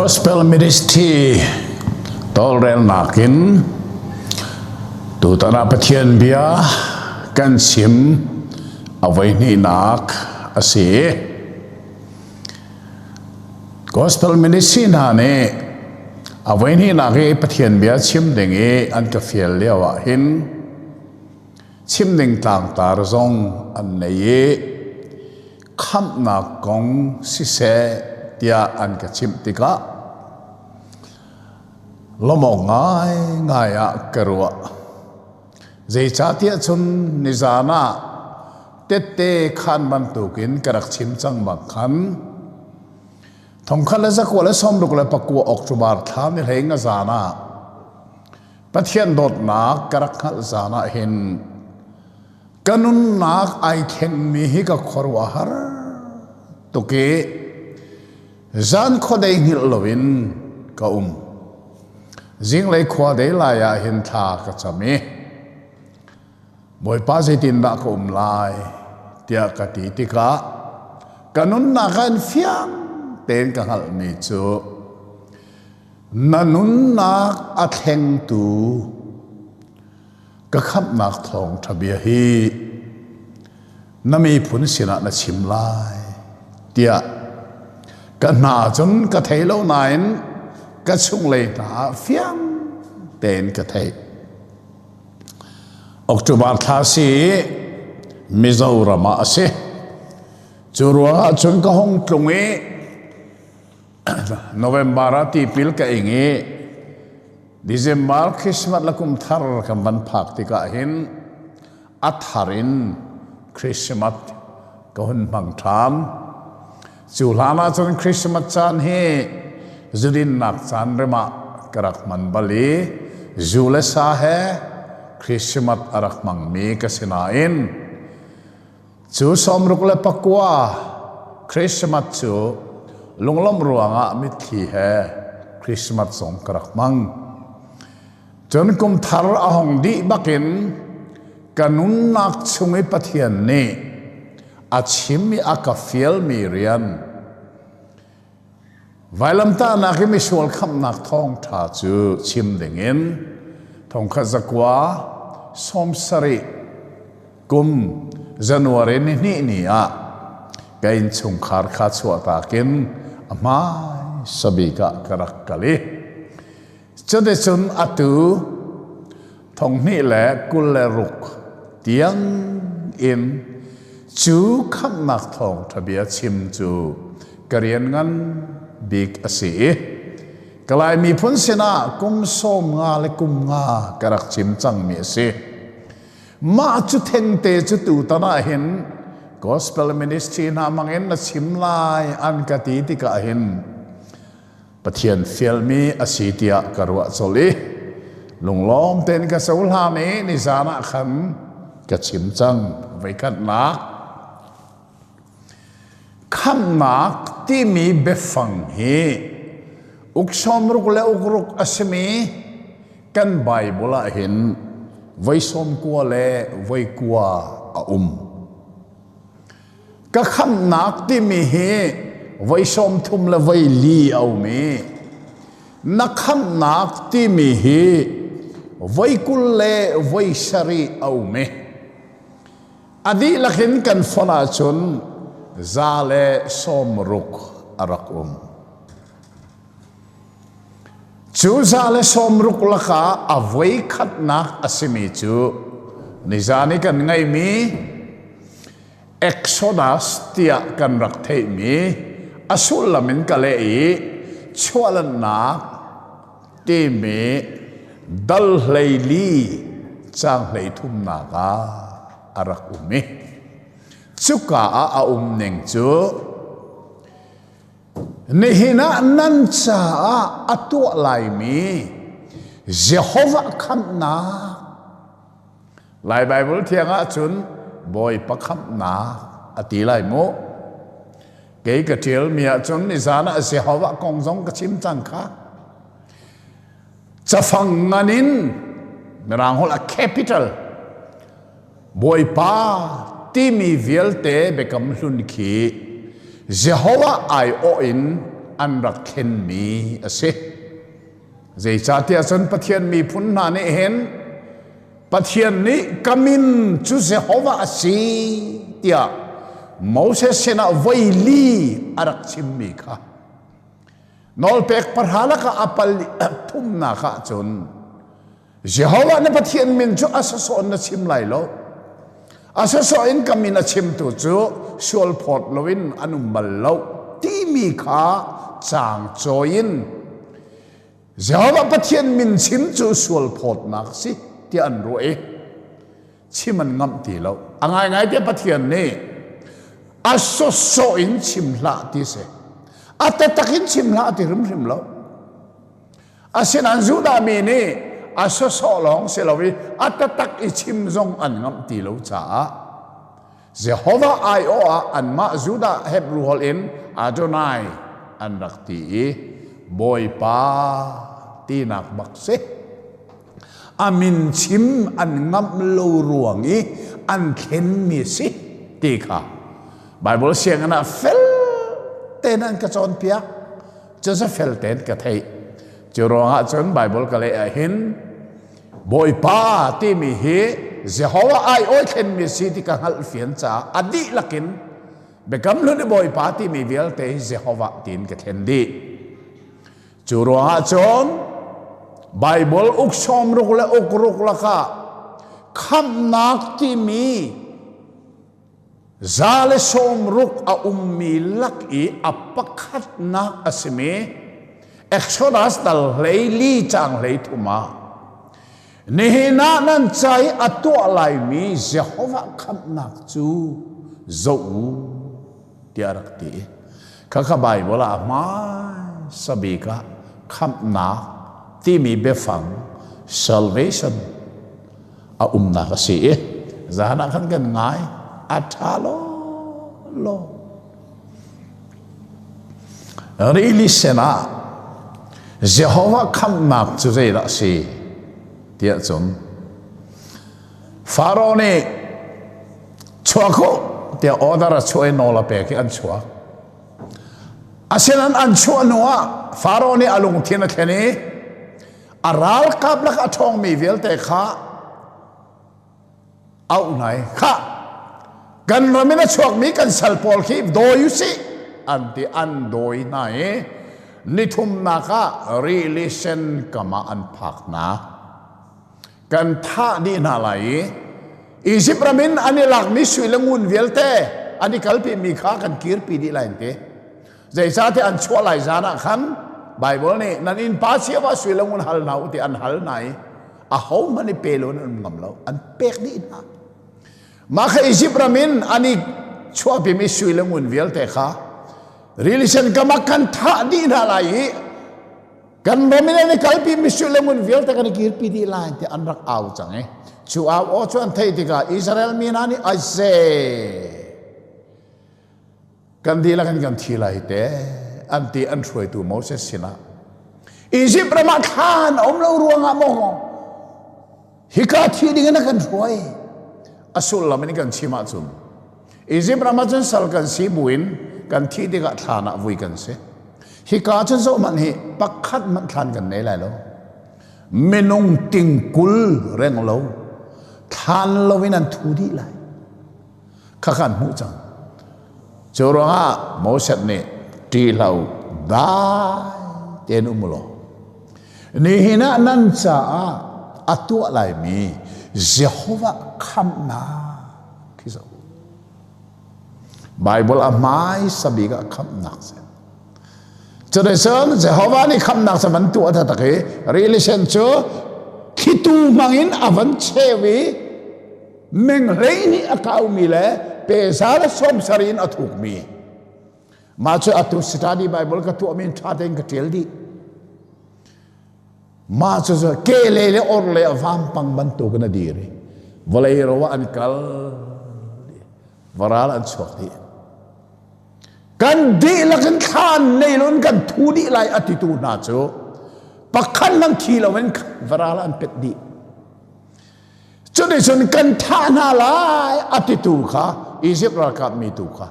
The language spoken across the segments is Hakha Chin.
Gospel Ministry tawlrelnak in tutan ah Pathian bia kan chim a voihnihnak a si. Gospel Ministry hna nih a voihnihnak i Pathian bia chim ding i an ka fial lio ah hin chim ding tlangtar zong an nei i khamhnak kong siseh tiah an ka chimh tikah lawmawk ngaingai ah ka ruah. Zeicahtiah cun nizan ah tette khan bantukin ka rak chim cang bang khan thongkhat le zakua le sawmruk le pakua October thla ni hlei nga zan ah Pathian dawtnak ka rak hngalh zan ah hin Ka nunnak ai thlengmi hi ka khuaruahhar tuk i zan khuadei hngilh loin ka um. Zinglei khua dei lai ah hin thla ka cam i Bawipa zeitindah ka um lai tiah ka ti tikah ka nunnak ah in fiang tein ka hngalhmi cu na nunnak a thlengtu Ka khamhnak thawngṭha bia hi na miphun sinah na chim lai tiah ka hna cun ka thei lo nain ka chunglei hna ah fiang tein ka theih. October thla si i Mizoram ah a si. Cu ruangah cun ka hung tlung i November ah tipil ka ing i December Christmas le kum thar kan van phak tikah hin a thar in Christmas ka hun hmang ṭhan. Cu hlan ah cun Christmas caan hi zudinnak caan rem ah ka rak hman bal i zu le sa he Christmas a rak hmangmi ka si nain cu 69 Christmas cu lunglawmh ruangah mitthli he Christmas zong ka rak hmang. Cun kum thar a hong dih bakin ka nunnak chung i Pathian nih a chim i a ka fialmi rian vailamtahnak i misual khamhnak thawngṭha cu chim dingin thongkhat zakua 70 kum January ni hnih ni ah ka innchungkhar kha chuahtak in a hmaisa bik ah ka rak kal i cuticun atu 2026 tiang in cu khamhnak thawngṭha bia chim cu ka rian ngan bik a si i Kalay miphun sinah kum 50 le kum nga ka rak chim cangmi a si. Mah cu thengte cu tutan ah hin gospel ministry hna hmangin na chim lai an ka ti tikah hin Pathian fialmi a si tiah ka ruah colh i lunglawm tein ka cohlan i nizan ah khan ka chim cang voikhatnak khamnak timi biafang hi uk 60 le uk ruk a simi kan Bible ah hin voi 90 le voi kua a um. Ka khamhnak timi hi voi 30 le voi li a um i na khamhnak timi hi voi 20 le voi 70 a um i a dihlak in kan fonh ahcun 160 a rak um. Cu 160 lakah a voi khatnak a simi cu nizan i kan ngeihmi Exodus tiah kan rak theihmi a sullam in ka leh i chuahlannak timi dal 14 caang 33nak ah a rak um i cuka ah a um ning cu Nihin ah nan caah a tuah laimi Jehovah khamhnak Lai Baibal thiang ahcun Bawipa khamhnak a ti lai mu. Kei ka ṭialmi ahcun nizan ah Jehovah kong zong ka chim cang kha. Cafang ngan in Mirang holh a capital Bawipa timi vialte biakam hlun khi Jehovah aiawh in an rak thlenmi a si. Zeicahtiah cun Pathian miphun hna nih hin Pathian nih ka min cu Jehovah a si tiah Moses sinah voi li a rak chimmi kha nawlpek pahra lakah a pal thumnak ah cun Jehovah na Pathian min cu a sawsawh in na chim lai lo. A sawsawh in ka min a chimtu cu sual phawt loin an um bal lo timi kha caang cawi in Jehovah Pathian min chim cu sual phawtnak si tiah an ruah i chim an ngamh ti lo. A ngaingai tiah Pathian nih a sawsawh in chim hlah ti si. A taktak in chim hlah ti hrimhrim lo. Asinain Judah mi nih a sawsawh lawng si lo i a taktak i chim zong an ngamh ti lo caah Jehovah aiawh ah anmah Judah Hebrew holh in Adonai an rak ti i Bawipa tinak bak si. A min chim an ngamh lo ruang i an thlenmi si ti kha Bible sianginn ah fel tein an ka cawnpiak. Cucu fel tein ka theih. Cu ruangah cun Baibal ka leh ah hin Bawipa timi hi Jehovah aiawi thlenmi si ti ka hngalh fian caah a dihlak in Biakam Hlun i Bawipa timi vialte hi Jehovah tiin ka thlen dih. Cu ruangah cun Baibal uk sawmruk le uk ruk lakah khamhnak timi 160 a ummi lak i a pakhatnak a simi Exodus dal 14 caang 33 ah nihin ah nan ca i a tuah laimi Jehovah khamhnak cu zoh u tiah a rak ti. Khakha Baibal ah a hmaisa bik ah khamhnak timi biafang salvation a umnak a si i zan ah khan kan ngai a ṭha law law rili sen ah Jehovah khamhnak cu zeidah a si tiah cun Faro nih chuak u tiah order a chuah i nawl a pek i an chuak asinain an chuah hnu ah Faro nih a lungthin a thlen i A ralkap lak a ṭhawngmi vialte kha auh hna i khah kan ram in a chuakmi kan sal pawl khi dawi u sih an ti an dawi hna i nithumnak ah rili sen kam ah an phak hna. Kan thah dih hna lai i Izipt ram in an i lakmi sui le ngun vialte an i kalpimi kha kan kirpi dih lai an ti. Zeicahtiah an chuah lai zan ah khan Baibal nih nan innpa cio ah sui le ngun hal hna u ti an hal hna i ahohmanh i pe lo in an um ngam lo an pek dih hna. Mah kha Izipt ram in an i chuahpimi sui le ngun vialte kha rili sen kam ah kan thah dih hna lai i kan ram in an i kalpimi sui le ngun vialte kan i kirpi dih lai tiah an rak au cang i cu au aw cu an theih tikah Israel mi hna nih aize Kan dihlak in kan thi lai te an ti an hruaitu Moses sinah Egypt ram ah thlan a um lo ruangah maw hika thi ding in a kan hruai a sullam in kan chim ahcun Egypt ram ah cun sal kan si buin kan thi tikah thlan ah vui kan si hika cun zohhmanh hi pakhat hmanh thlan kan nei lai lo minung tingkul reng lo thlan lo in an thu dih lai kha kan hmuh cang. Cu ruangah Moses nih ṭihlo dai tein um law nihin ah nan caah a tuah laimi Jehovah khamhnak khi zoh. Bible a hmaisa bik ah khamhnak si. Cuticun Jehovah nih khamhnak cu van tuah taktak i rili sen cu thlitu hmangin a van cheu i Meng 12 a kaumi le peza le 70 in a thukmi. Mah cu atu study Bible ka tuahmi in ṭha tein ka ṭial dih. Mah cu ke le le or le a vampang bantukin a dir i vawlei ro ah an kal varal an chuak dih. Kan dihlak in thla an nei lo in kan thu dih lai a titu hna cu pakhat hmanh thi loin varal an pet dih. Cuticun kan thah hna lai a titu kha Izipt ralkap mi tu kha.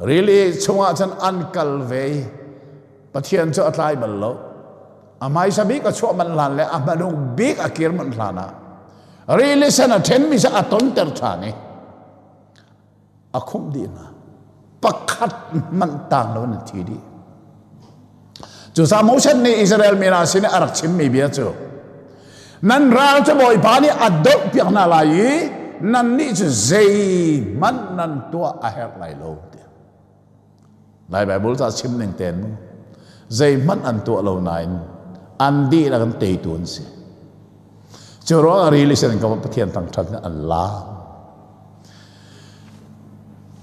Rili chungah cun an kal ve i Pathian cu a tlai bal lo. A hmaisa bik a chuah manh hlan le a hmanung bik a kir manh hlan ah rili sen a ṭhenmi cu a tonter ṭhan i a khumh dih hna. Pakhat hmanh tang lo in an thi dih. Cucaah Moses nih Israel mi hna sin i a rak chimmi bia cu nan ral cu Bawipa nih a dolhpiak hna lai i nannih cu zeihmanh nan tuah a herh lai lo tiah. Lai Baibal ca chim ning ten mu zeihmanh an tuah lo nain an dihlak an teitu an si. Cu ruangah rili sin ka Pathian thangṭhat in an laam.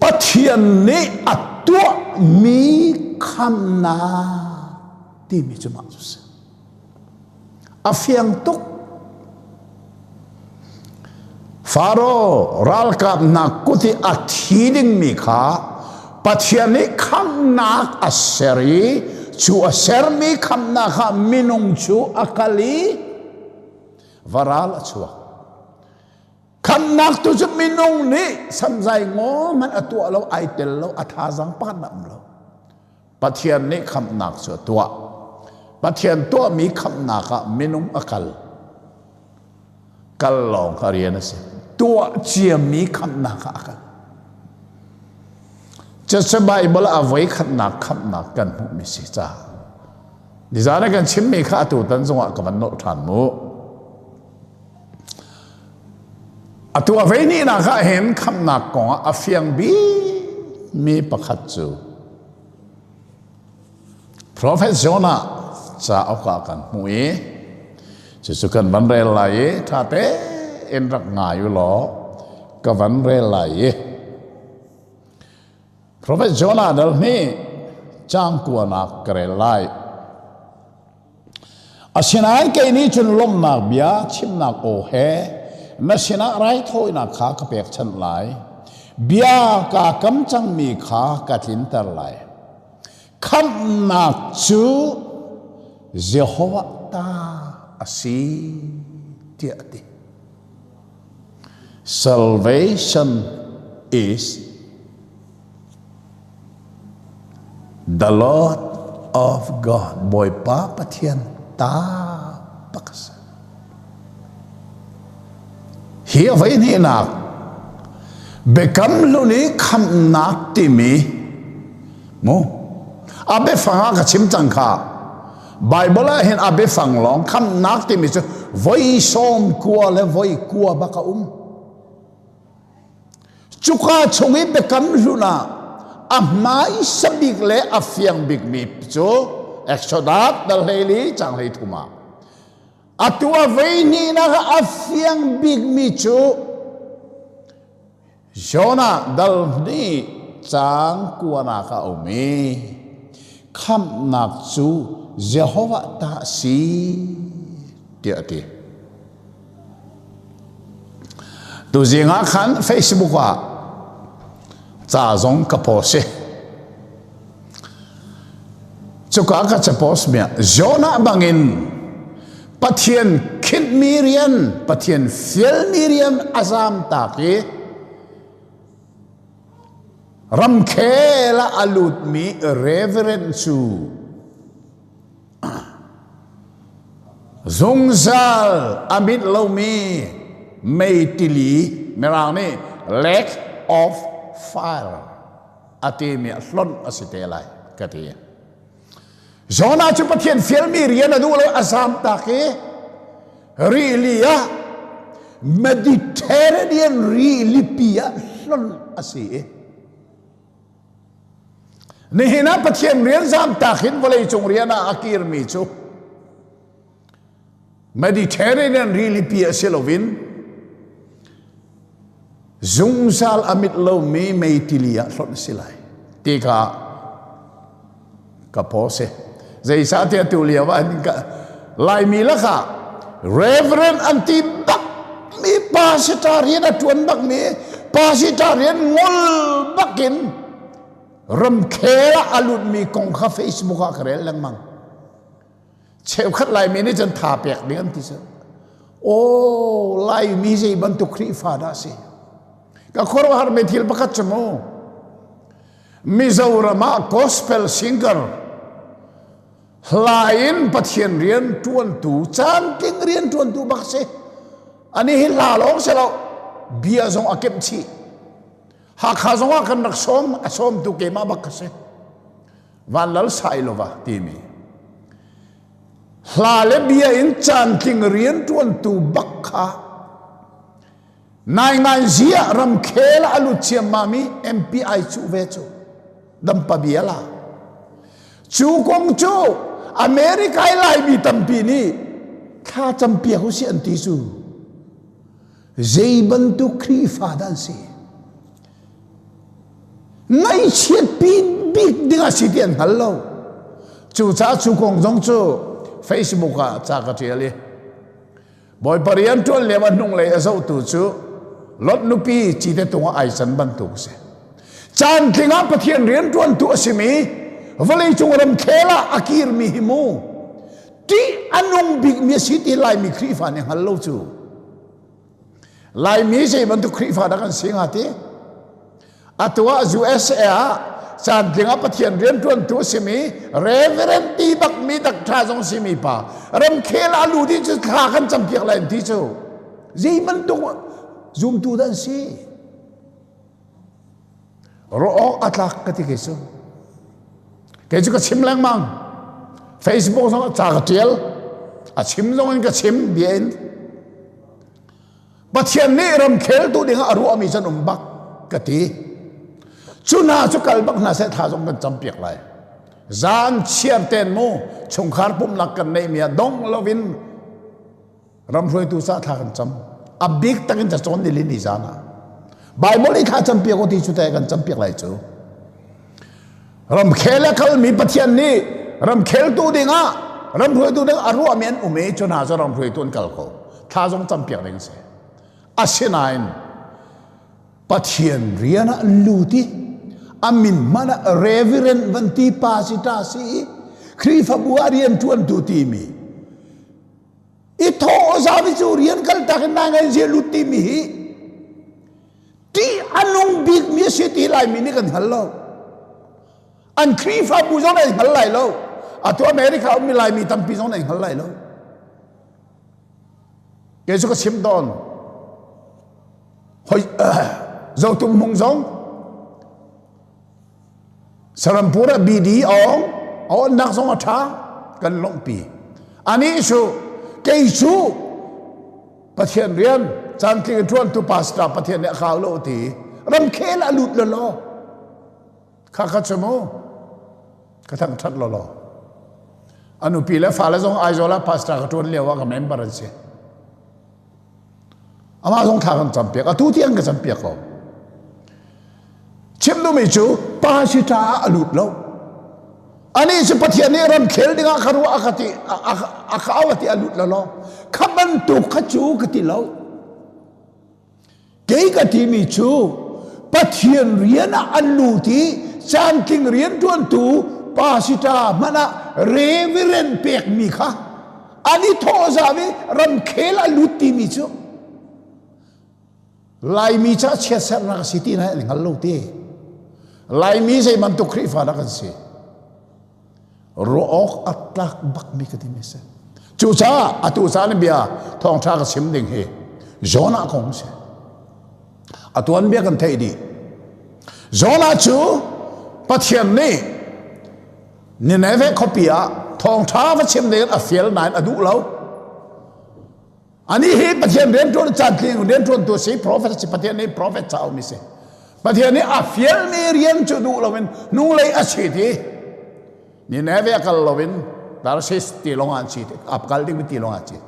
Pathian nih a tuahmi khamnak timi cu mah cu si. A fiang tuk. Faro ralkap hna kut i a thi dingmi kha Pathian nih khamnak a ser i cu a sermi khamnak ah minung cu a kal i varal a chuak. Khamnak tu cu minung nih samzai ngaw hmanh a tuah lo, ai tel lo, a thazaang pakhat a um lo. Pathian nih khamhnak cu a tuah. Pathian tuahmi khamhnak ah minung a kal. Kal lawng kha rian a si. Tuah ciami khamhnak ah a kal. Cucu Baibal a voi khatnak khamhnak kan hmuhmi si caah. Nizan ah kan chimmi kha atu tan zongah ka van nolh ṭhan mu. Atu a vei nihnak ah hin khamhnak kong ah a fiang bikmi pakhat cu Prophet Jonah cauk ah kan hmuh i cucu kan van rel lai i ṭha tein rak ngai u law ka van rel lai i Prophet Jonah dal hi caang kuanak ka rel lai. Asinain kei nih cun lawmhnak bia chimnak aw he na sinah raithawinak kha ka pekchanh lai. Bia kaa kam cangmi kha ka tlinter lai. Khamhnak cu Jehovah ta a si tiah a ti. Salvation is The Lord of God, Bawipa Pathian ta bak a si. Hi a voi hnihnak biakam hlun i khamhnak timi mu a biafang ah ka chim cang kha Bible ah hin a biafang lawng khamhnak timi cu voi 90 le voi 90 bak a um. Cuka chung i biakam hlun ah a hmaisa bik le a fiang bikmi cu Exodus dal 14 cang 13 ah atu a vei hnihnak ah a fiang bikmi cu Jonah dal hnih cang kuanak a um i khamhnak cu Jehovah ta a si tiah a ti. Tuzing ah khan Facebook ah ca zong ka post i cuka ka ca post mi ah Jonah bangin Pathian khinhmi rian, Pathian fialmi rian a zam tak i ramkhel ah a lutmi Reverend cu Zungzal a mit lomi meitili Mirang nih lake of fire a timi a hlonh a si te lai ka ti. Jonah cu Pathian fialmi rian a duh lo a zamtak i rili ah Mediterranean rilipi ah hlonh a si i Nihin ah Pathian rian zamtak in vawleicung rian ah a kirmi cu Mediterranean rilipi a si loin zungzal a mit lomi meitili ah hlonh a si lai ti kha ka paw si. Zeicahtiah tu lio ah Laimi lakah Reverend an ti bak mi pastor rian a ṭuan bak mi pastor rian ngol bakin ramkhel ah a lutmi kong kha Facebook ah ka rel lengmang. Cheukhat Laimi nih cun tha pek ding an ti cu. Aw Laimi zei bantuk Khrihfa dah si? Ka khuaruahhar mi thil pakhat cu mu. Mizoram ah gospel singer hla in Pathian rian ṭuantu caantling rian ṭuantu bak si. Ani hi hla lawng si lo bia zong a kemh chih. Hakha zong ah kan rak sawm a sawmtu keimah bak ka si. Vanlal Sailova timi hla le bia in caantling rian ṭuantu bak kha Naingai ziah ramkhel ah a lut ciammam i MP ai cuh ve cu. Dampa bia la. Cu kong cu America i Laimi tampi nih thla campiak usih an ti cu. Zei bantuk Khrihfa dah an si? Ngaihchiat pi bik ding a si ti an hngal lo. Cucaah cu kong zong cu Facebook ah ca ka ṭial i Bawipa rian ṭuan lio ah hnunglei a zohtu cu Lot nupi cite tung ah ai can bantuk a si. Caan tling ah Pathian rian ṭuantu a simi vawleicung ramkhel ah a kirmi hi mu ṭih a nung bikmi a si ti Laimi Khrihfa nih hngal lo cu. Laimi zei bantuk Khrihfa dah kan si hnga ti? Atu ah USA ah caantling ah Pathian rianṭuantu a simi Reverend ti bakmi dakṭha zong simi pa ramkhel ah lu ding cu thla kan campiak lai ti cu zei bantuk zumtu dah an si? Ruah awk a tlak ka ti kei cu. Kei cu ka chim lengmang. Facebook zong ah ca ka ṭial. A chim zong in ka chim bia in. Pathian nih ramkhel tu dingah a ruahmi can um bak ka ti. Cu hna cu kal bak hna seh thla zong kan campiak lai. Zan chiar ten mu chungkhar pumnak kan neih mi ah dong loin ram hruaitu ca thla kan cam. A bik takin ca cawn ni ni zan ah. Bible i thla campiak u ti cu te kan campiak lai cu. Ramkhel a kalmi Pathian nih ramkheltu dingah ramhruaitu ding a ruahmi an um i cu hna cu ramhruaitu an kal ko. Thla zong campiak ding a si. Asinain Pathian rian ah an lut i a min hmanh ah reverend van ti pa si ta si i Khrihfabu ah rian ṭuantu timi i thawh zavi cu rian kal tak in nai ngai zia lut timi hi Ṭih a nung bikmi a si ti Laimi nih kan hngal lo. An Khrihfabu zong nih an hngal lai lo. Atu America ummi Laimi tampi zong nih an hngal lai lo. Kei cu ka chim tawn. Hoi Zotum hmung zong Sarampur ah BD awng awnnak zong a ṭha kan lawmhpi. Anih cu kei cu Pathian rian caantling in ṭuantu pastor Pathian nih a kau lo ti ramkhel a lut lolaw kha kha cu mu ka thangṭhat lolaw a nupi le fale zong Aizawl ah pastor ka ṭuan lio ah ka member an si amah zong thla kan campiak atu tiang ka campiak ko chim duhmi cu pa si ṭa ah a lut lo Anih cu Pathian nih ramkhel dingah ka ruah a ka ti a ka au a ti a lut lo lo. Kha bantuk kha cu ka ti lo. Kei ka timi cu Pathian rian ah an lut i caantling rianṭuantu pasita hmanh ah reverend pekmi kha an i thawhzam i ramkhel a lut timi cu Laimi ca chiatsernak a si ti na an hngal lo ti. Laimi zei bantuk Khrihfa dah kan si? Ruah awk a tlak bakmi ka timi si. Cucaah atu caan bia thawngṭha ka chim ding hi Jonah kong si. A tuanbia kan theih dih. Jonah cu Pathian nih Nineveh khuapi ah thawngṭha va chim ding a fial nain a duh lo. Ani hi Pathian rianṭuan cantling rianṭuantu si prophet si Pathian nih prophet ca um si. Pathian nih a fialmi rian cu duh loin hnulei a chit i Nineveh kal loin Tarsis tilawng ah an chit ap kal dingmi tilawng ah chit.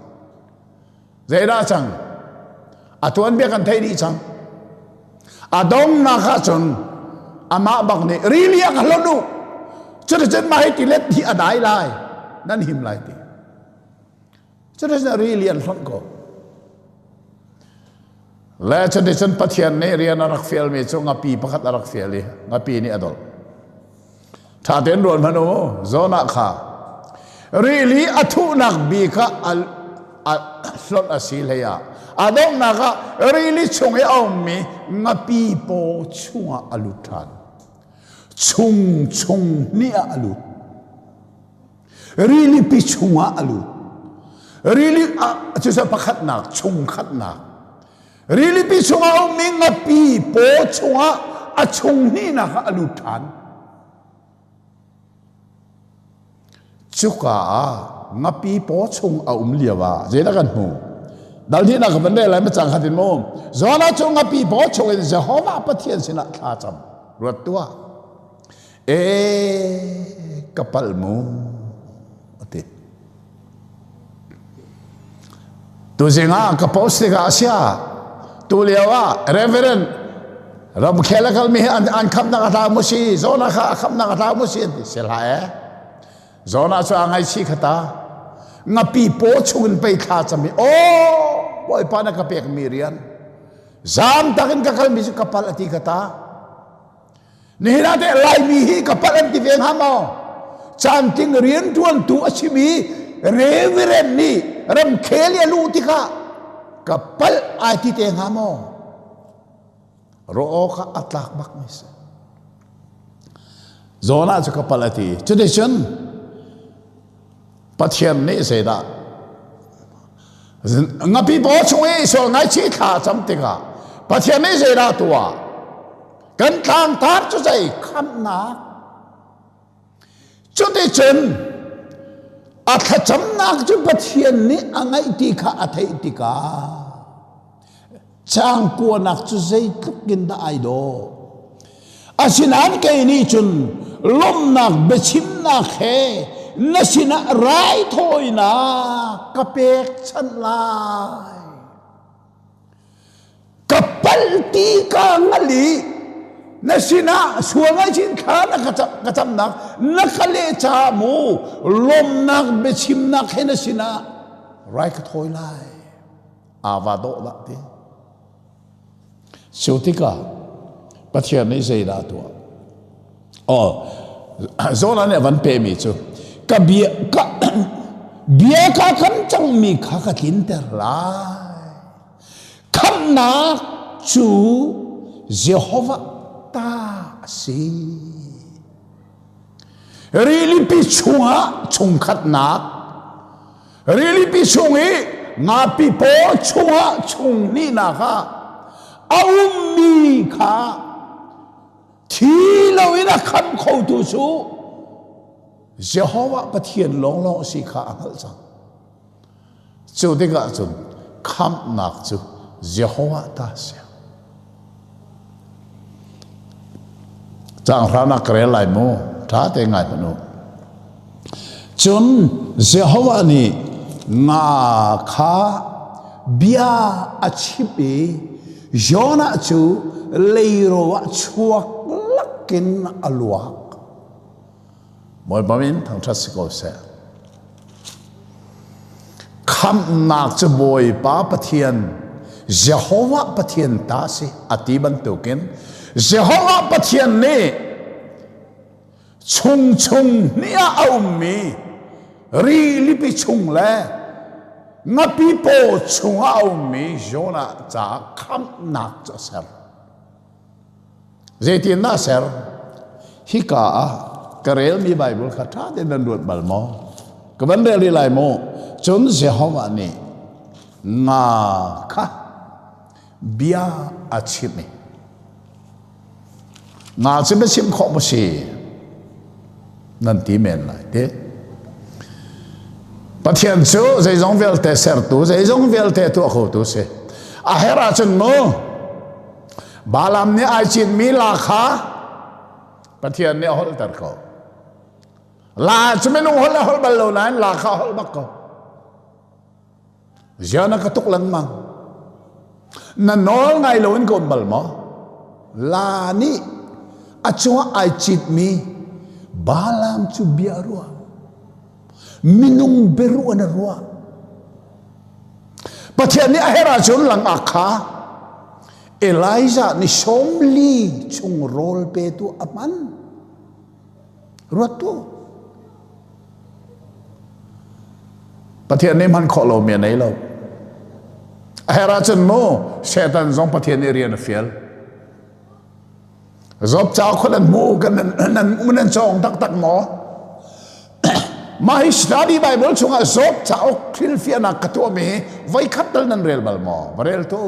Zeidah cang? A tuanbia kan theih dih cang. A dongnak ah cun amah bak nih rili ah ka hlonh u. Cuticun mah hi tilet hi a dai lai. Nan him lai ti. Cuticun rili an hlonh ko. Le cuticun Pathian nih rian a rak fialmi cu ngapi pakhat a rak fial i ngapi nih a dolh. Ṭha tein ruat hmanh u, Jonah kha rili a thuhnak bik ah a hlonh a si hlei ah a donghnak ah rili chung i a ummi ngapi paw chungah a lut ṭhan. Chung chung hnih ah a lut. Rilipi chungah a lut. Rili ah cucu pakhatnak chungkhatnak. Rilipi chungah a ummi ngapi paw chungah a chung hnihnak ah a lut ṭhan. Cuka ah ngapi paw chung a um lio ah zeidah kan hmuh? Dal hnihnak ka van rel lai ma cang khat in mu. Jonah cu ngapi paw chung in Jehovah Pathian sinah thla cam. Ruat tuah. E ka palh mu ati. Tuzing ah ka post tikah a sia. Tu lio ah Reverend ramkhel a kalmi hi an, an khamnak a tlau mu si, Jonah kha a khamnak a tlau mu si an ti. Si hlah eh. Jonah cu a ngaihchih khata. Ngapi paw chung in pei thla cam i, oh, Bawipa na ka pekmi rian. Zam takin ka kalmi cu ka pal a ti khata. Nihin ah teh Laimi hi ka palh an ti ve hnga maw? Caantling rianṭuantu a simi Reverend nih ramkhel i a luh tikah ka palh ai ti te hnga maw? Ruah awk ah a tlak bak mi si. Jonah cu ka palh a ti. Cuticun Pathian nih zeidah ngapi paw chung i sual ngaichih thla a cam tikah Pathian nih zeidah tuah? Kan tlangtar cu zei khamnak. Cuticun a thlacamnak cu Pathian nih a ngaih ti kha a theih tikah cangkuanak cu zeitluk in dah ai dawh. Asinain kei nih cun lawmhnak biachimnak he na sinah raithawinak ka pekchanh lai. Ka palh ti ka hngalh i na sinah sual ngaihchin thla na ka camnak na ka leh caah mu lawmhnak biachimnak he na sinah rai ka thawi lai. Ava dawh dah ti. Cu tikah Pathian nih zeidah a tuah? Oh, Jonah nih a van pehmi cu ka bia ka bia ka kam cangmi kha ka tlinter lai. Khamhnak cu Jehovah ta a si. Rilipi chungah chungkhatnak, rilipi chung i ngapi paw chungah chung hnihnak ah a ummi kha thi loin a khamh khotu cu Jehovah Pathian lawnglawng a si kha a hngalh cang. Cu tikah cun khamhnak cu Jehovah ta a si. Caang hranak ka rel lai mu. Ṭha te ngai hmanh u. Cun Jehovah nih nga kha bia a chimh i Jonah cu leiro ah chuak lakin a luak. Bawipa min thangṭhat si ko seh. Khamhnak cu Bawipa Pathian, Jehovah Pathian ta si a ti bantukin Jehovah Pathian nih chungchung hnih ah a ummi rilipi chung le ngapi paw chungah a ummi Jonah caah khamhnak cu a ser. Zeitin dah ser? Hika ah ka relmi Bible kha ṭha tein nan ruat bal maw? Ka van rel rih lai maw? Cun Jehovah nih nga kha bia a chimh i nga cu biachim khawh maw si? Nan ti men lai ti. Pathian cu zeizong vialte sertu, zeizong vialte tuah khotu si. A herh ahcun mu, Balaam nih ai cinmi la kha Pathian nih a holhter ko. La cu minung holh a holh bal lo nain la kha a holh bak ko. Zia na ka tuk lengmang. Na nawl ngai lo in ka um bal maw? La nih a cungah ai citmi Balaam cu bia a ruah. Minung biaruah na ruah. Pathian nih a herh ahcun langak kha Elijah ni 40 chung rawl petu a hman. Ruat tu. Pathian nih hman khawh lomi a nei lo. A herh ahcun mu Satan zong Pathian nih rian a fial. Job cauk kha nan hmu kan nan nan cawng taktak maw? Mah hi study Bible chungah Job cauk thilfiahnak ka tuahmi hi voikhat tal nan rel bal maw? Va rel tu.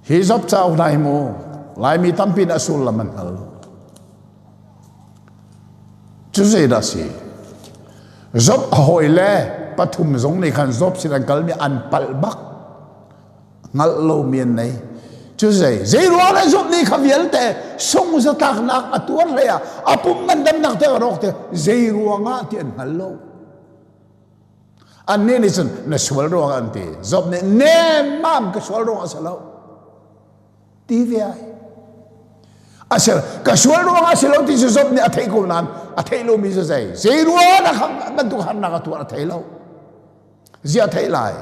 Hi Job cauk hna hi mu Laimi tampi nih a sullam an hngal lo. Cu zeidah si? Job a hawile pathum zong nih khan Job sin an kalmi an palh bak. Hngalh lomi an nei. Cu zei zei ruang le Job nih kha vialte sung zatlaknak a tuar hlei ah a pum ngandamnak te a rawk te zei ruangah ti an hngal lo. Annih nih cun na sual ruangah an ti. Job nih nemmam ka sual ruangah a si lo. Ti ve ai. A si ka sual ruangah a si lo ti cu Job nih a theih ko nain a theih lomi cu zei zei ruangah dah bantuk harnak a tuar a thei lo. Ziah theih lai.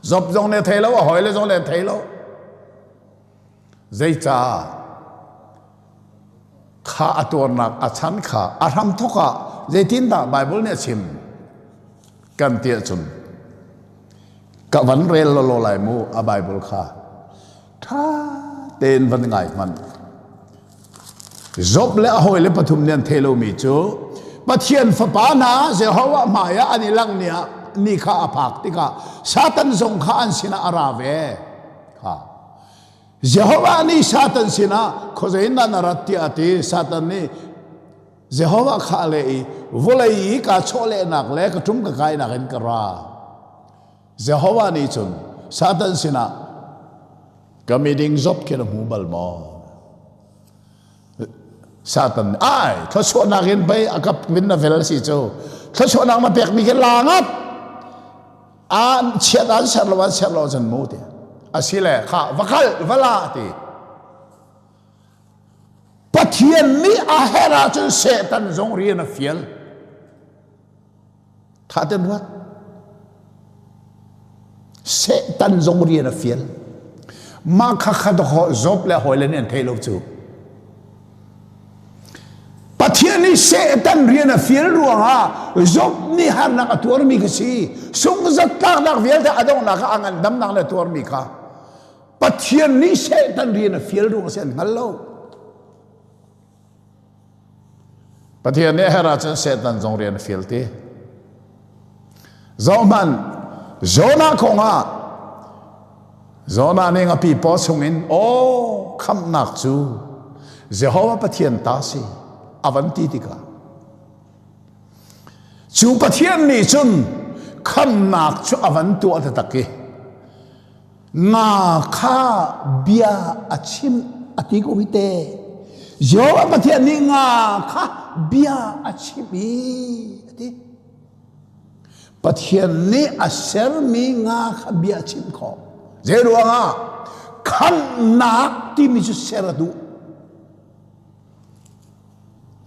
Job zong nih a thei lo, a hawile zong nih an thei lo. Zeicah kha a tuarnak a chan kha a hramthawk ah zeitindah Bible nih a chim kan ti ahcun ka van rel lawlaw lai mu a Bible kha ṭha tein van ngai hmanh. Job le a hawile pathum nih an theih lomi cu Pathian fapa hna Jehovah hmaiah an i langh ni ah ni kha a phak tikah Satan zong kha an sinah a ra ve. Kha. Jehovah nih Satan sinah khuazei in dah na rat tiah a ti. Satan nih Jehovah kha a leh i vawlei i kaa chawhlehnak le ka ṭum ka kainak in ka ra. Jehovah nih cun Satan sinah ka miding Job khi na hmu bal maw? Satan nih ai thluachuahnak in pei a ka min na vel si cu thluachuahnak na pekmi khi la ngat an chiat an ser lo an ser lo cun mu ti asile kha va kal va la ti Pathian nih a herh ahcun Satan zong rian a fial Tha ten ruat. Satan zong rian a fial. Mah kha kha dawh Job le hawile nih an theih lo cu. Pathian nih Satan rian a fial ruangah Job nih harnak a tuarmi ka si. Sungzatlaknak vialte a donghnak ah a ngandamnak le tuarmi kha Pathian nih Satan rian a fial ruang si an hngal lo. Pathian nih a herh ahcun Satan zong rian a fial ti. Zohhmanh, Jonah kong ah Jonah nih ngapi paw chungin aw khamhnak cu Jehovah Pathian ta si a van ti tikah cu Pathian nih cun khamhnak cu a van tuah taktak i Nga kha bia a chim a ti ko hi te. Jehovah Pathian nih nga kha bia a chim i a ti. Pathian nih a sermi nga kha bia a chim khawh. Zei ruangah khamhnak timi cu ser a duh.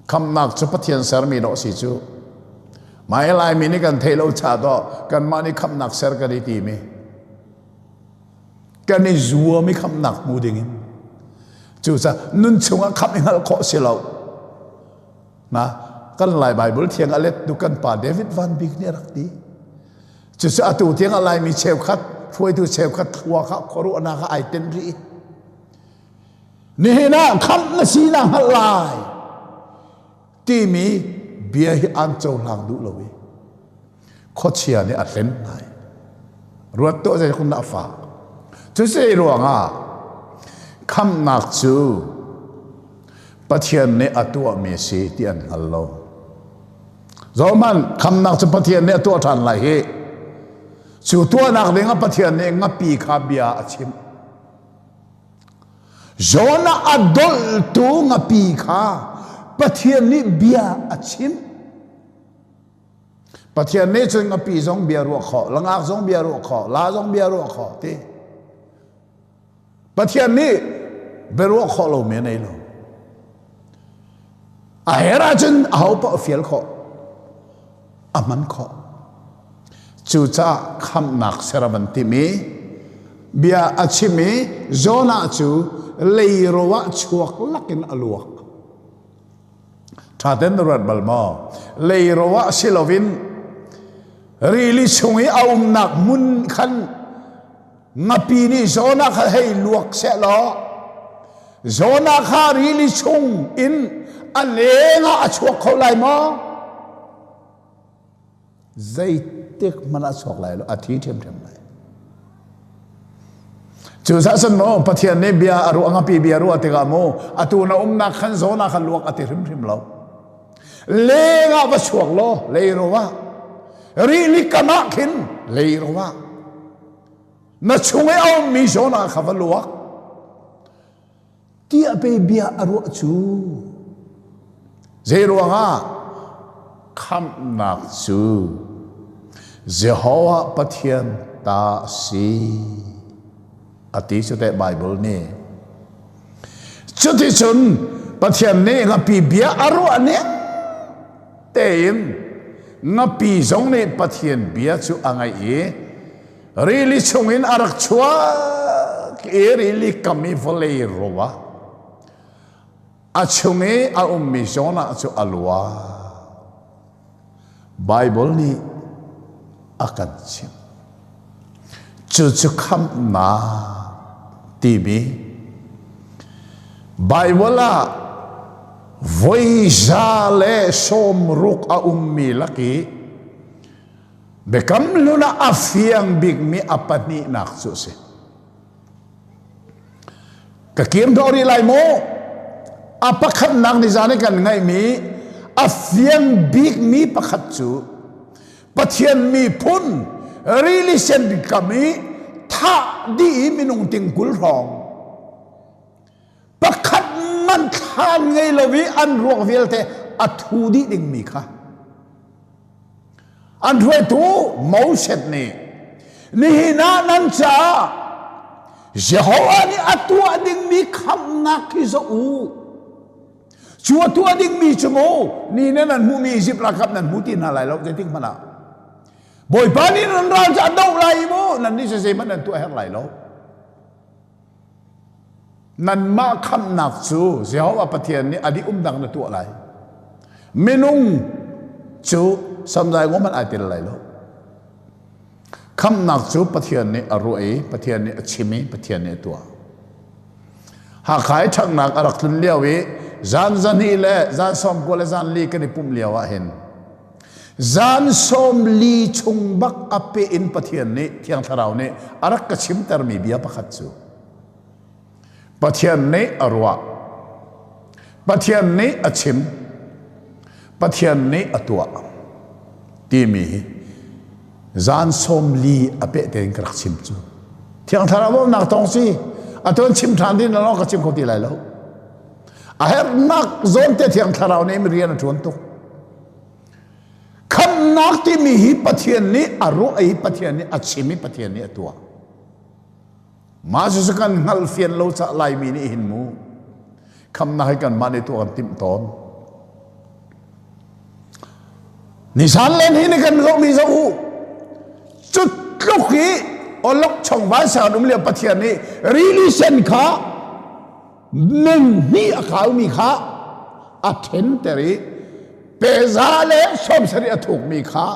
Khamhnak cu Pathian sermi dawh si cu. Mai Laimi nih kan theih lo cha dawh kanmah nih khamhnak ser kan i timi. Kan i zuam i khamhnak hmu dingin. Cucaah nun chungah khamh i hngalh khawh si lo. Na kan Lai Bible thiang a let tu kan pa David Van Bik nih a rak ti. Cucu atu tiang a Laimi cheukhat hruaitu cheukhat thlua kha khuaruahnak ah ai tenh rih. Nihin ah khamh na si na hngalh lai timi bia hi an cohlang duh lo i khuachia nih a hlen lai. Ruat tuah zei kun dah a fak. Cusi ruangah khamhnak cu Pathian nih a tuahmi a si ti an hngal lo. Zohhmanh, khamhnak cu Pathian nih a tuah ṭhan lai hi. Cu tuahnak ding ah Pathian nih ngapi kha bia a chimh. Jonah a dolhtu ngapi kha Pathian nih bia a chimh. Pathian nih cun ngapi zong bia ruah khawh, langak zong bia ruah khawh, la zong bia ruah khawh ti. Pathian nih bia ruah khawh lomi a nei lo. A her ahcun aho paoh a fial khawh. A hman khawh. Cucaah khamhnak ser a van timh i bia a chim i Jonah cu leiro ah chuak lakin a luak. Ṭha tein na ruat bal maw? Leiro ah si loin rili chung i a umnak hmun khan ngapi nih Jonah kha hei luak sehlaw. Jonah kha rili chung in a leng ah a chuak kho lai maw? Zeitik hmanh ah a chuak lai lo, a thi ṭhiamṭhiam lai. Cucaah cun maw Pathian nih bia a ruah ngapi bia ruah tikah maw atu na umnak khan Jonah kha luak a ti hrimhrim lo. Leng ah va chuak law leiro ah rili kam ah khin leiro ah na chung i a ummi Jonah kha va luak tiah pe bia a ruah cu zei ruangah khamhnak cu Jehovah Pathian ta a si a ti cu teh Bible nih cuticun Pathian nih ngapi bia a ruah ning tein ngapi zong nih Pathian bia cu a ngaih i Rili chungin a rak chuak i rili kam i vawlei ro ah a chung i a ummi Jonah cu a lua. Baibal nih a kan chimh. Cucu khamhnak timi Baibal ah voi 160 a ummi lak i Biakam hlun ah a fiang bikmi a pahnihnak cu a si. Ka kir hnawh rih lai maw? A pakhatnak nizan i kan ngaihmi a fiang bikmi pakhat cu Pathian miphun rili sen kam i thah dih i minung tingkul hrawng pakhat man thlan ngei lo i an ruak vialte a thu dih dingmi kha An hruaitu Moses nih nihin ah nan caah Jehovah nih a tuah dingmi khamhnak hi zoh u. Cu a tuah dingmi cu mu ni nan an hmuhmi Izipt ralkap nan hmu ti hna lai lo zeitik hmanh ah. Bawipa nih nan ral cu a doh lai i mu nan nih zeihmanh nan tuah herh lai lo. Nanmah khamhnak cu Jehovah Pathian nih a dih umnak na tuah lai. Minung cu samzai ngom hmanh ai tel lai lo. Khamhnak cu Pathian nih a ruah i Pathian nih a chim i Pathian nih a tuah. Hakha i ṭhanghnak a rak tlun lio i zan zahnih le zan 90 le zan li kan i pumh lio ah hin Zan 40 chung bak a peh in Pathian nih Thiang Thlarau nih a rak ka chimtermi bia pakhat cu Pathian nih a ruah Pathian nih a chim Pathian nih a tuah timi hi zan 40 a peh tein ka rak chim cu Thiang Thlarau bawmhnak tong si a tuan chim ṭhan din lawng ka chim kho ti lai lo a herhnak zawn te Thiang Thlarau nih rian a ṭuan tuk Khamhnak timi hi Pathian nih a ruah i Pathian nih a chim i Pathian nih a tuah. Mah cucu kan hngalh fian lo cah Laimi nih hin mu khamhnak hi kanmah nih tuah kan timh tawn. Nisan len hi ni kan zohmi zoh u. Cu tluk i olok chong vansa an um lio Pathian nih rili sen kha meng hnih a kaumi kha a ṭhenter i peza le 70 a thukmi kha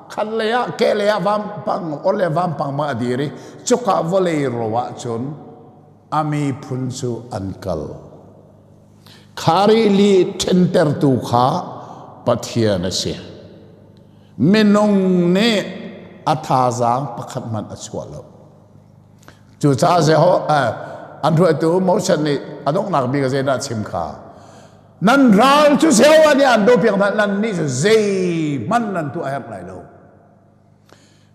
khat lei ah ke lei ah vampang or le vampang ma a dir i cuka vawlei ro ah cun a miphun cu an kal kha rili ṭhentertu kha Pathian a si minung nih a thazaang pakhat hmanh a chuah lo Cucaah Jehovah an hruaitu Moses nih a donghnak bik ah zeidah a chim kha nan ral cu Jehovah nih an dopiak hna nan nih cu zeihmanh nan tuah herh lai lo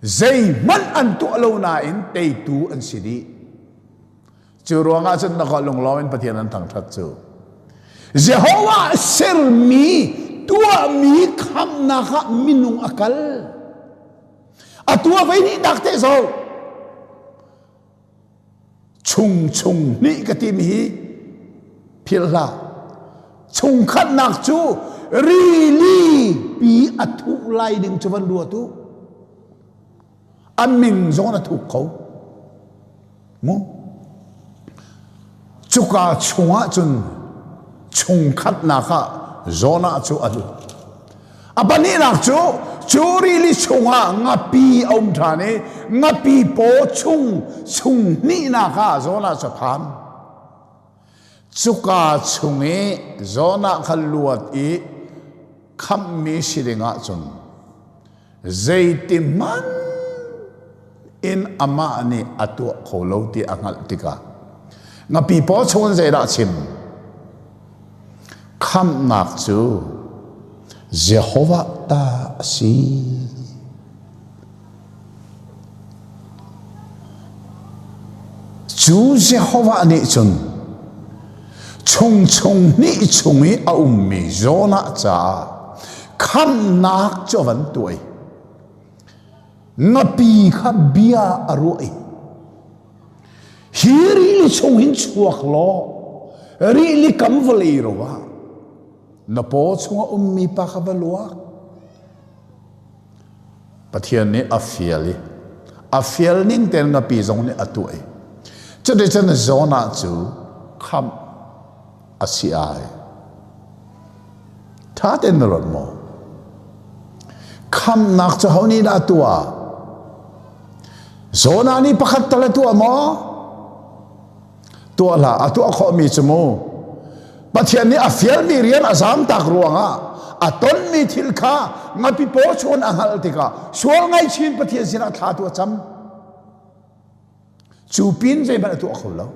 zeihmanh an tuah lo nain teitu an si dih cu ruangah cun na lunglawm in Pathian an thangṭhat cu Jehovah sermi tuahmi khamnak ah minung a kal Atu a vei nih dak te zo. Chung chung nih ka timi hi philh hlah. Chungkhatnak cu rili pi a thuh lai ding cu van ruat u. A min zong a thuk kho. Mu. Cuka chungah cun chungkhatnak ah Jonah cu a lut. A pahnihnak cu cu rili chungah ngapi a um ṭhan i ngapi paw chung chung hnihnak ah Jonah cu a phan. Cuka chung i Jonah kha luat i khamhmi si ding ahcun zeitihmanh in amah nih a tuah kho lo ti a hngalh tikah ngapi paw chung in zeidah a chim? Khamhnak cu Jehovah ta a si. Cu Jehovah nih cun chungchung hnih chung i a ummi Jonah caah khamhnak cu a van tuah i ngapi kha bia a ruah i hi rili chung hin chuak law rili kam vawlei ro ah na paw chungah ummi pa kha va luak. Pathian nih a fial i a fial ning tein ngapi zong nih a tuah i cuticun Jonah cu khamh a si ai. Ṭha tein na ruat maw? Khamhnak cu ho nih dah a tuah? Jonah nih pakhat tal a tuah maw? Tuah hlah, a tuah khawhmi cu mu. Pathian nih a fialmi rian a zamtak ruangah a tonmi thil kha ngapi paw chun a hngalh tikah sual ngaihchin Pathian sinah thla tu a cam. Cu pin zeihmanh a tuah kho lo.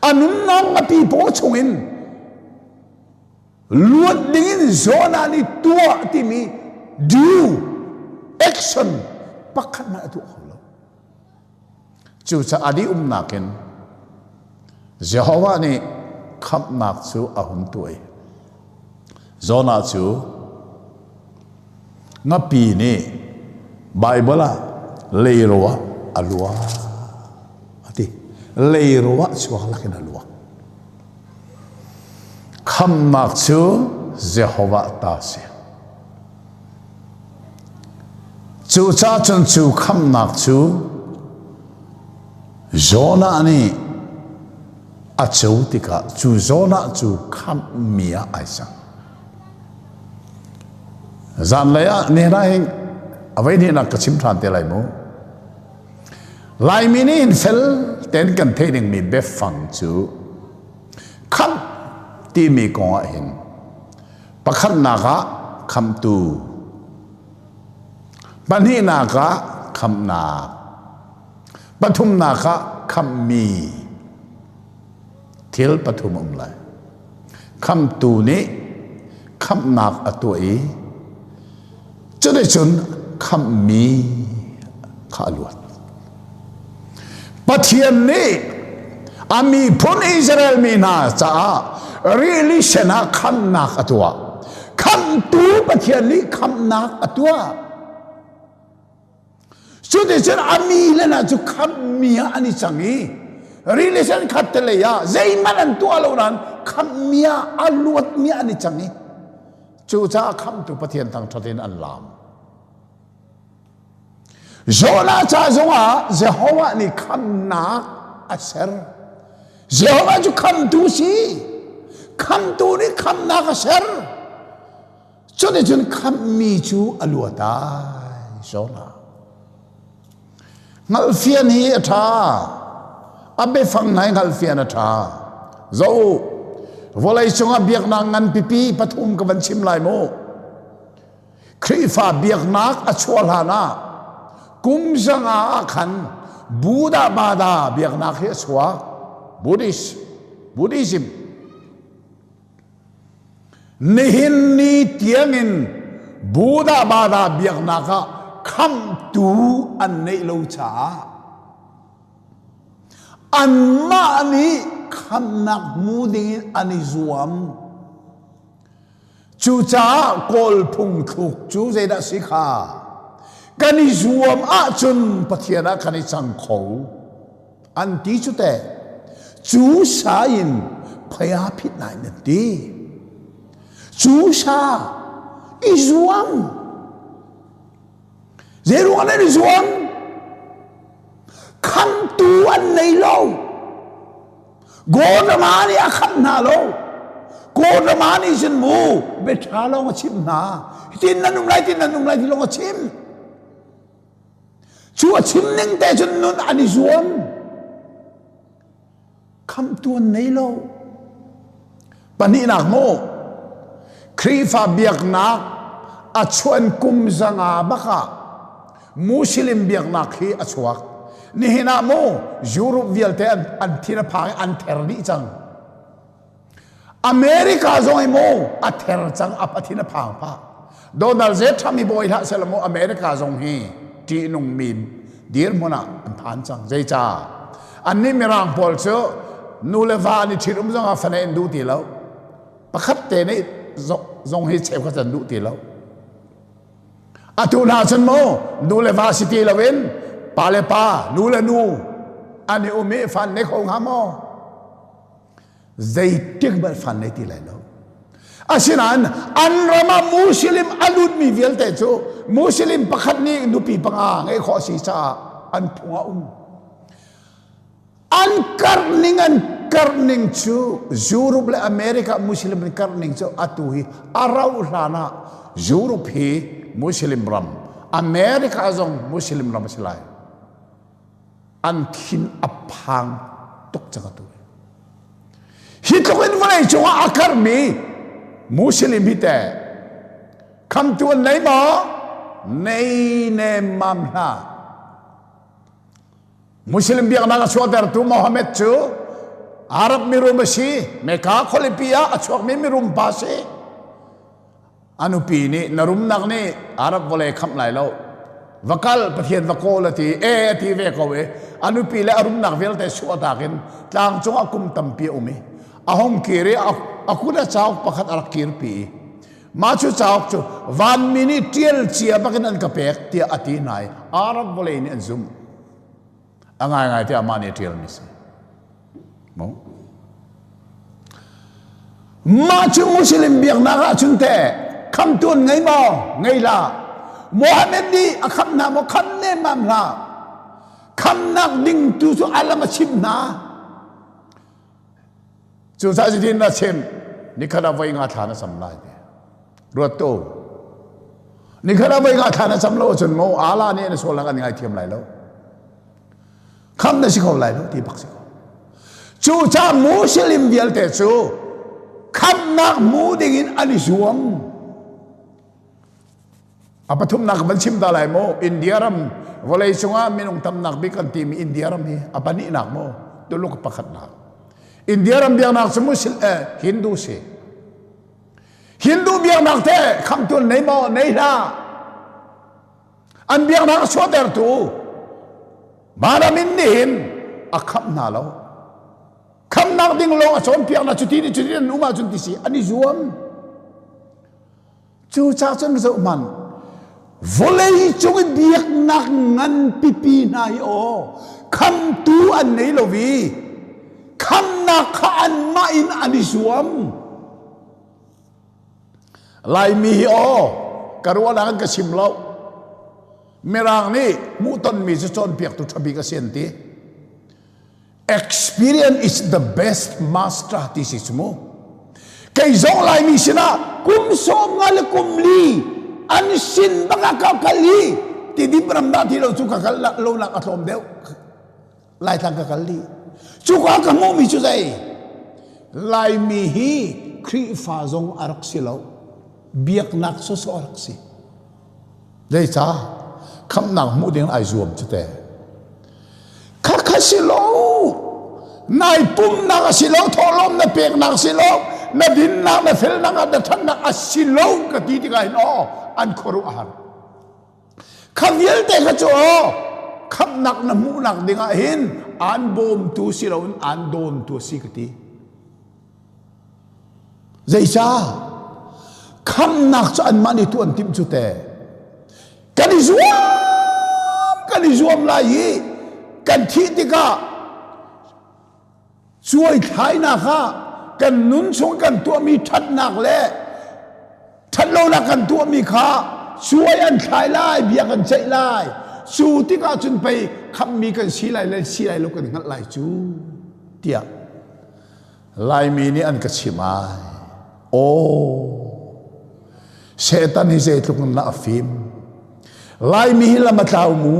A nunnak ngapi paw chungin luat dingin Jonah nih tuah timi due action pakhat hmanh a tuah kho lo. Cucaah a dih umnak in Jehovah nih khamhnak cu a hun tuah i Jonah cu ngapi nih Baibal ah leiro ah a luak a ti. Leiro ah chuak lakin a luak. Khamhnak cu Jehovah ta a si. Cucaah cun cu khamhnak cu Jonah nih a co tikah cu Jonah cu khamhmi ah ai cang. Zanlei ah nihin ah hin a voi hnihnak ka chim ṭhan te lai mu. Laimi nih hin fel tein kan theih dingmi biafang cu khamh timi kong ah hin Pakhatnak ah khamhtu, pahnihnak ah khamhnak, pathumnak ah khamhmi. Thil pathum um lai. Khamhtu nih khamhnak a tuah i cuticun khamhmi kha a luat. Pathian nih a miphun Israel mi hna caah rili sen ah khamhnak a tuah. Khamhtu Pathian nih khamhnak a tuah. Cuticun a mi le hna cu khamhmi ah an i cang i rili sen khat te lei ah zeihmanh an tuah lo nain khamhmi ah a luatmi ah an i cang i cucaah khamhtu Pathian thangṭhat in an laam. Jonah ca zongah Jehovah nih khamnak a ser. Jehovah cu khamtu si. Khamtu nih khamnak a ser. Cuticun khammi cu a luat ai Jonah. Hngalhfian hi a ṭha. A biafang hna hi hngalhfian a ṭha. Zo u, vawlei cungah biaknak ngan pipi pathum ka van chim lai mu. Khrihfa biaknak a chuah hlan ah kum zanga ah khan Buddha Bada biaknak hi a chuak. Buddhist, Buddhism. Nihin ni tiangin Buddha Bada biaknak ah khamhtu an neih lo caah anmah nih khamhnak hmu dingin an i zuam. Cucaah Kawl phungthluk cu zeidah si kha? Kan i zuam ahcun Pathian ah kan i cang kho. An ti cu teh. Cu sa in phaya phit lai nan ti. Cu sa i zuam. Zeiruang nan i zuam? Khamtu an nei lo. Gawrama nih a khamh hna lo. Gawrama nih cun mu biaṭha lawng a chimh hna. Hitin nan um lai, tin nan um lai ti lawng a chim. Cu a chim ning te cun nun an i zuam. Khamhtu an nei lo. Pahnihnak mu, Khrihfa biaknak a chuan kum 500 bak ah Muslim biaknak hi a chuak. Nihin ah mu Europe vialte an thin a phang i an ther dih cang. America zong hi mu a ther cang a thin a phang pah. Donald J. Trump hi bawi hlah seh mu America zong hi ṭihnungmi dirhmun ah an phan cang. Zeicah? Annih Mirang pawl cu nu le va an i ṭhitum zong ah fane an duh ti lo. Pakhat te nih zong hi cheukhat an duh ti lo. Atu hna cun mu nu le va si ti loin pa le pa, nu le nu an i um i fan ne kho hnga maw? Zeitik bal fan nei ti lai lo. Asinain an ram ah Muslim a lutmi vialte cu Muslim pakhat nih nupi panga ngeih khawh a si caah an phung a um. An karh ning an karh ning cu Europe le America Muslim an karh ning cu atu hi a rauh hlan ah Europe hi Muslim ram, America zong Muslim ram a si lai. An thin a phang tuk cang atu. Hi tluk in vawlei cungah a karmi Muslim hi teh khamtu an nei maw? Nei nemmam hlah. Muslim biaknak a chuahtertu Mohammed cu Arab mirum a si. Mecca khualipi ah a chuakmi mirum pa a si. A nupi nih na rumnak nih Arab vawlei khamh lai lo. Va kal Pathian va kawl a ti. E a ti ve ko i a nupi le a rumnak vialte chuahtak in tlang cungah kum tampi a um i a hung kir i a kut a cauk pakhat a rak kirpi i mah cu cauk cu vanmi nih ṭial cia bakin an ka pek tiah a ti hna i Arab vawlei nih an zumh. A ngaingai tiah mah nih a ṭialmi si. Mah cu Muslim biaknak ah cun teh khamtu an ngei maw? Ngei hlah. Mohammed nih a khamh hna maw? Khamh nemmam hlah. Khamnak ding tu cu a lam a chimh hna. Cucaah cutin a chim, nikhat ah voi nga thla na cam lai ti. Ruat tu. Nikhat ah voi nga thla na cam lo ahcun maw Allah nih na sualnak an ngaithiam lai lo. Kham na si kho lai lo ti bak si ko. Cucaah Muslim vialte cu khamnak hmu ding in an i zuam. A pathumnak van chim ta lai maw? India ram vawlei cungah minung tamnak bik kan timi India ram hi a pahnihnak maw? Tuluk pakhatnak. India ram biaknak cu Muslim eh, Hindu si. Hindu biaknak te khamtu nei maw? Nei hlah. An biaknak a chuahtertu Manamin nih hin a khamh hna lo. Khamhnak ding lawng a cawnpiaknak cuti nih cuti an um ahcun ti si an i zuam. Cucaah cun zoh hmanh vawlei cung i biaknak ngan pipi hna hi aw khamtu an nei lo i khamnak kha anmah in an i zuam. Laimi hi aw ka ruahnak an ka chim lo. Mirang nih hmuhtonmi cu cawnpiaktu ṭha bik a si an ti. Experience is the best master ti si cu mu. Kei zong Laimi sinah kum 50 le kum li an sin bak ah ka kal i Tidim ram dah ti lo cu ka kal lonak a tlawm deuh. Laitlang ka kal dih. Cuka ka hmuhmi cu zei? Laimi hi Khrihfa zong a rak si lo. Biaknak sawsawh a rak si. Zeicah? Khamhnak hmuh ding ai zuam cu te. Khakha si lo. Nai pumnak a si lo, thawhlawm na peknak si lo, na dinnak, na felnak, na ṭhatnak a si lo ka ti tikah hin aw an khuaruah a har. Kha vialte kha cu aw khamhnak na hmuhnak dingah hin aan bawmtu si loin aan dawntu a si ka ti. Zeicah? Khamnak cu anmah nih tuah an timh cu te. Kan i zuam, kan i zuam lai i kan thih tikah cuai thlainak ah kan nun chung kan tuahmi ṭhatnak le ṭhatlonak kan tuahmi kha cuai an thlai lai, bia kan ceih lai. Cu tikah cun pei khamhmi kan si lai le si lai lo kan hngalh lai cu tiah Laimi nih an ka chimh ai. Aw, Satan hi zeitluk in dah a fim. Laimi hi lam a tlau mu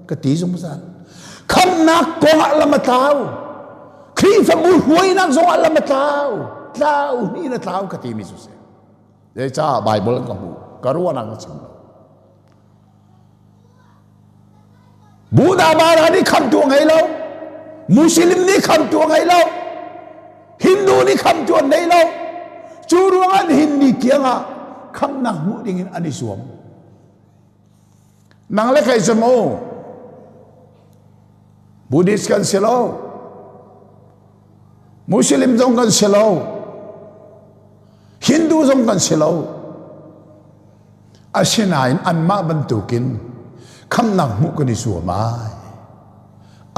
ka ti zungzal. Khamhnak kong ah lam a tlau. Khrihfabu hruainak zong ah lam a tlau. Tlau ni na tlau ka timi cu si. Zeicah Bible ka hmu ka ruahnak ka chim lo. Buddha bara nih khamtu a ngei lo. Muslim nih khamtu a ngei lo. Hindu nih khamtu an nei lo. Cu ruangah nihin ni tiangah khamnak hmuh dingin an i zuam. Nang le kei cu mu Buddhist kan si lo. Muslim zong kan si lo. Hindu zong kan si lo. Asinain anmah bantukin khamnak hmuh kan i zuam ai.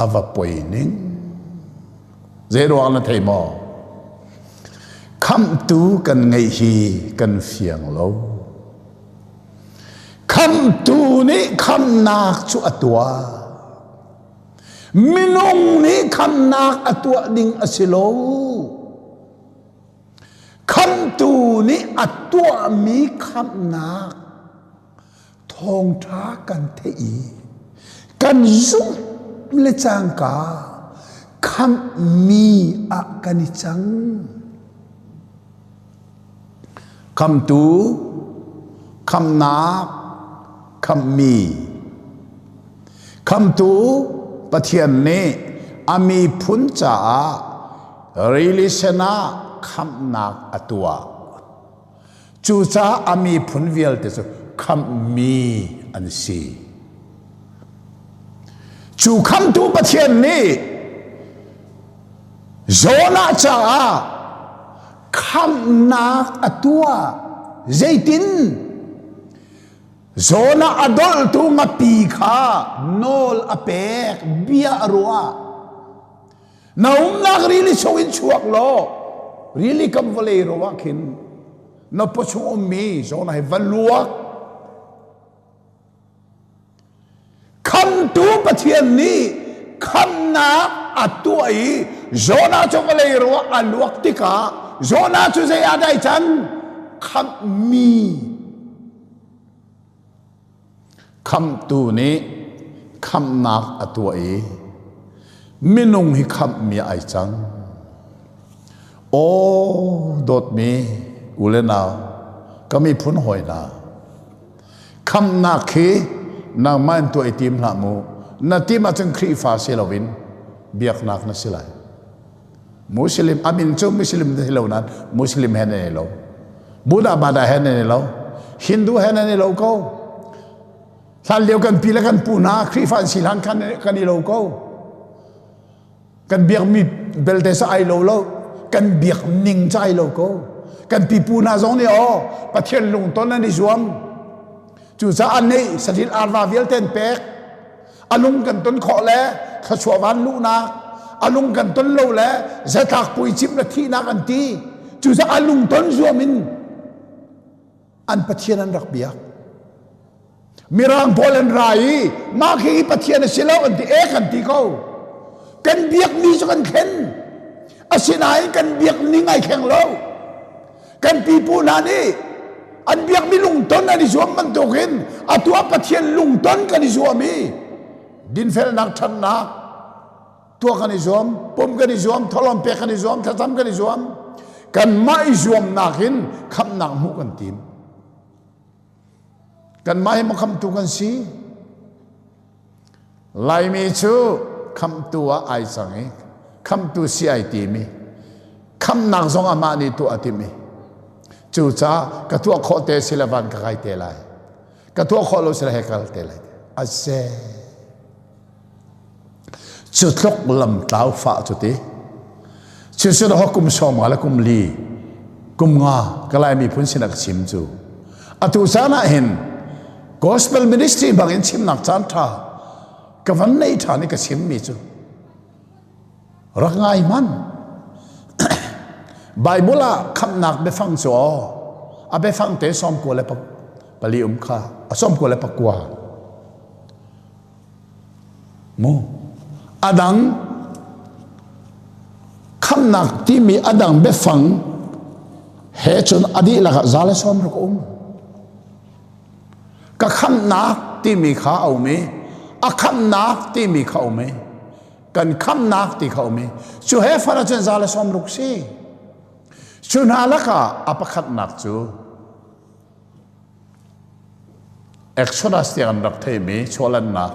A va poi ning. Zei ruang na thei maw? Khamhtu kan ngeih hi kan fiang lo. Khamhtu nih khamnak cu a tuah. Minung nih khamnak a tuah ding a si lo. Khamhtu nih a tuahmi khamhnak thawngṭha kan theih i kan zumh le cangka khamhmi ah kan i cang. Khamtu, khamnak, khamhmi. Khamtu Pathian nih a miphun caah rili sen ah khamhnak a tuah. Cucaah a miphun vialte cu khamhmi an si. Cu khamtu Pathian nih Jonah caah khamhnak a tuah. Zeitin? Jonah a dolhtu ngapi kha nawl a pek, bia a ruah. Na umnak rili chungin chuak law rili kam vawlei ro ah khin na pawchung ummi Jonah hi va luak. Khamtu Pathian nih khamnak a tuah i Jonah cu vawlei ro ah a luak tikah Jonah cu zei ah dah ai can? Khamhmi. Khamhtu nih khamhnak a tuah i minung hi khamhmi ai cang. Aw dawtmi u le nau, ka miphun hawi hna, khamhnak hi nangmah in tuah i tim hlah mu. Na tim ahcun Khrihfa si loin biaknak na si lai. Muslim a min cu Muslim na si lo nain Muslim he nan i lo. Buddha Bada he nan i lo. Hindu he nan i lo ko. Hlan lio kan pi le kan pu hna Khrihfa an si hlan khan kan i lo ko. Kan biakmi belte sa ai lo lo. Kan biak ning ca ai lo ko. Kan pipu hna zong nih aw Pathian lungton an i zuam. Cucaah nih satil arva vialte an pek. A lung kan ton khawh le thluachuah van luhnak, a lung kan ton lo le zatlak puicimh le thihnak an ti. Cucaah a lung ton zuam in an Pathian an rak biak. Mirang pawl an ra i mah khi Pathian a si lo an ti ek an ti ko. Kan biakmi cu kan thlen. Asinain kan biak ning ai thleng lo. Kan pipu hna nih an biakmi lungton an i zuam bantukin atu ah Pathian lungton kan i zuam i dinfelnak ṭhatnak tuah kan i zuam, pum kan i zuam, tholawm pek kan i zuam, thlacam kan i zuam. Kanmah i zuamnak in khamhnak hmuh kan tim. Kanmah hi maw khamhtu kan si? Laimi cu khamhtu ah ai cang i khamhtu si ai timi khamhnak zong amah nih tuah a timh i cucaah ka tuah khawh te si le van ka kai te lai ka tuah khawh lo si le he kal te lai a ze cu tluk lam tlau fah cu ti cu cu ho kum sawm nga le kum li kum nga ka lai miphun sin a ka chim cu atu caan ah hin Gospel ministry bangin chimnak caan ṭha ka van nei ṭhan i ka chimmi cu rak ngai hmanh. Bible ah khamhnak biafang cu aw a biafang te 94 um kha a 99 mu adang khamhnak timi adang biafang he cun a dihlak ah 160 um. Ka khamhnak timi kha a um i a khamhnak timi kha a um i kan khamhnak ti kha a um i cu he far ahcun 160 si. Cu hna lakah a pakhatnak cu Exodus tiang an rak theimi chuahlannak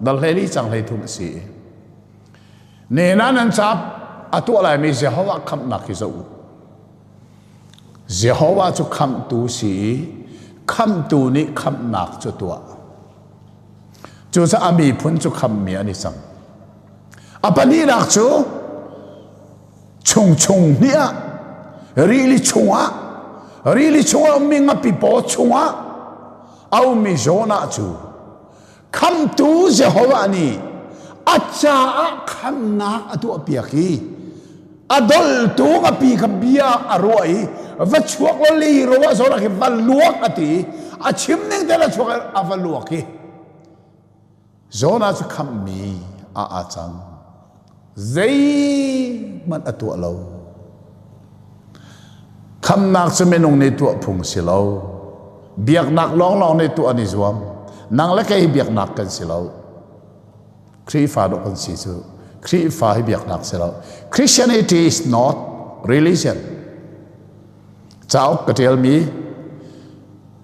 dal 14 cang 33 a si i nena nan ca a tuah laimi Jehovah khamhnak hi zoh u. Jehovah cu khamhtu si i khamhtu nih khamhnak cu tuah. Cucaah a miphun cu khamhmi an i cang. A pahnihnak cu chungchung hnih ah rili chungah rili chungah ummi ngapi paw chungah a ummi Jonah cu khamtu Jehovah nih a caah khamnak a tuahpiak i a doltu ngapi kha bia a ruah i va chuak law li ro ah Jonah khi va luak a ti i a chim ning te la chuak a va luak i Jonah cu khamhmi ah aa cang. Zeihmanh a tuah lo. Khamnak cu minung nih tuah phung si lo. Biaknak lawnglawng nih tuah an i zuam. Nang le kei biaknak kan si lo. Khrihfa dawh kan si cu. Khrihfa hi biaknak si lo. Christianity is not religion. Cauk ka ṭialmi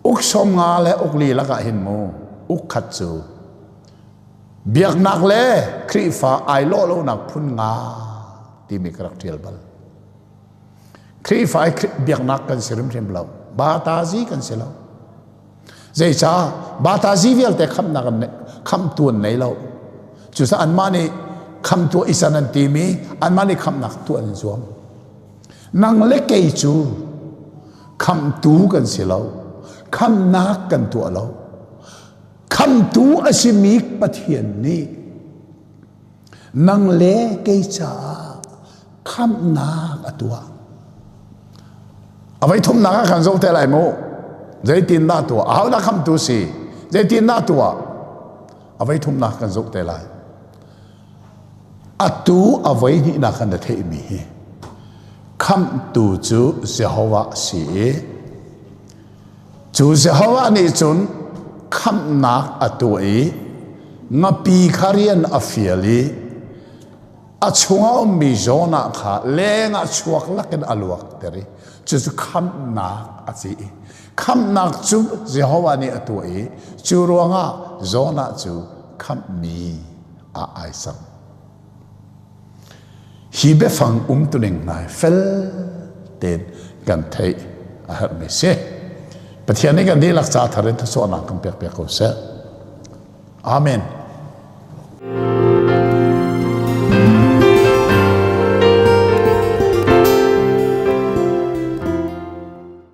uk 50 le uk li lakah hin mu uk khat cu biaknak le Khrihfa ai lawh lonak phun nga timi ka rak ṭial bal. Khrihfa i biaknak kan si hrimhrim lo. Batazi kan si lo. Zeicah batazi vialte khamnak an khamtu an nei lo. Cucaah anmah nih khamtu isan an timi anmah nih khamnak tu an zuam. Nang le kei cu khamtu kan si lo. Khamnak kan tuah lo. Khamtu a simi Pathian nih nang le kei caah khamnak a tuah. A voi thumnak ah kan zoh te lai mu. Zeitin dah tuah? Aho dah khamtu si? Zeitin dah tuah? A voi thumnak kan zoh te lai. Atu a voi hnihnak kan na theihmi hi khamhtu cu Jehovah a si i cu Jehovah nih cun khamhnak a tuah i ngapi kha rian a fial i a chungah ummi Jonah kha lengah chuak lakin a luakter i cucu khamhnak a si i khamhnak cu Jehovah nih a tuah i cu ruangah Jonah cu khamhmi ah ai cang. Hi biafang umtuning hna hi fel tein kan theih a herhmi si. Pathian nih kan dihlak ca thar in thluachuahnak kan pek piak ko seh. Amen.